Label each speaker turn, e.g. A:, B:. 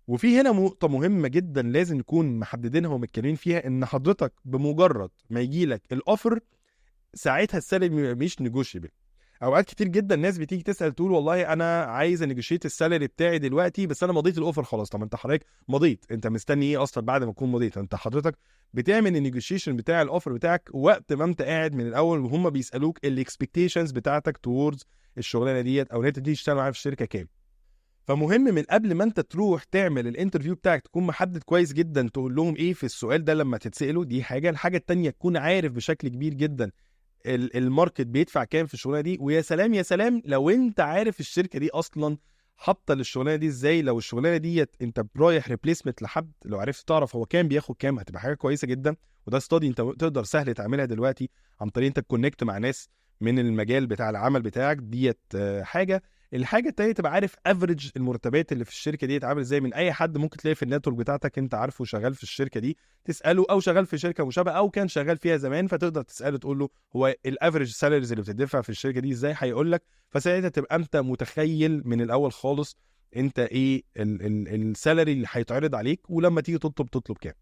A: وفي هنا نقطة مهمة جدا لازم نكون محددينها ومتكلمين فيها، ان حضرتك بمجرد ما يجي لك ال offer ساعتها ال salary مش negotiable. اوقات كتير جدا الناس بتيجي تسال تقول والله انا عايز ا negotiate ال salary بتاعي دلوقتي، بس انا مضيت ال offer خلاص. طب انت حضرتك مضيت، انت مستني ايه اصلا بعد ما تكون مضيت؟ انت حضرتك بتعمل ال negotiation بتاع ال offer بتاعك وقت ما انت قاعد من الاول، وهم بيسالوك ال expectations بتاعتك towards الشغلانة ديت او ان انت تيجي تشتغل معايا في الشركة كام. فمهم من قبل ما انت تروح تعمل ال interview بتاعك تكون محدد كويس جدا تقول لهم ايه في السؤال ده لما تتساله. دي حاجه. الحاجة التانية، تكون عارف بشكل كبير جدا ال market بيدفع كام في الشغلانة دي. ويا سلام يا سلام لو انت عارف الشركة دي اصلا حاطه للشغلانه دي ازاي. لو الشغلانة ديت انت رايح replacement لحد، لو عرفت تعرف هو كان بياخد كام هتبقى حاجة كويسة جدا. وده study انت تقدر سهل تعملها دلوقتي عن طريق انت ت connect مع ناس من المجال بتاع العمل بتاعك ديت. حاجة الحاجة التانية، تبقى عارف average المرتبات اللي في الشركة دي عامل ازاي من اي حد ممكن تلاقي في ال network بتاعتك انت عارفه شغال في الشركة دي تساله، او شغال في شركة مشابهة او كان شغال فيها زمان، فتقدر تساله تقول له هو ال average salaries اللي بتدفع في الشركة دي ازاي، هيقول لك. فساعتها تبقى انت متخيل من الاول خالص انت ايه ال salary اللي هيتعرض عليك، ولما تيجي تطلب تطلب كام.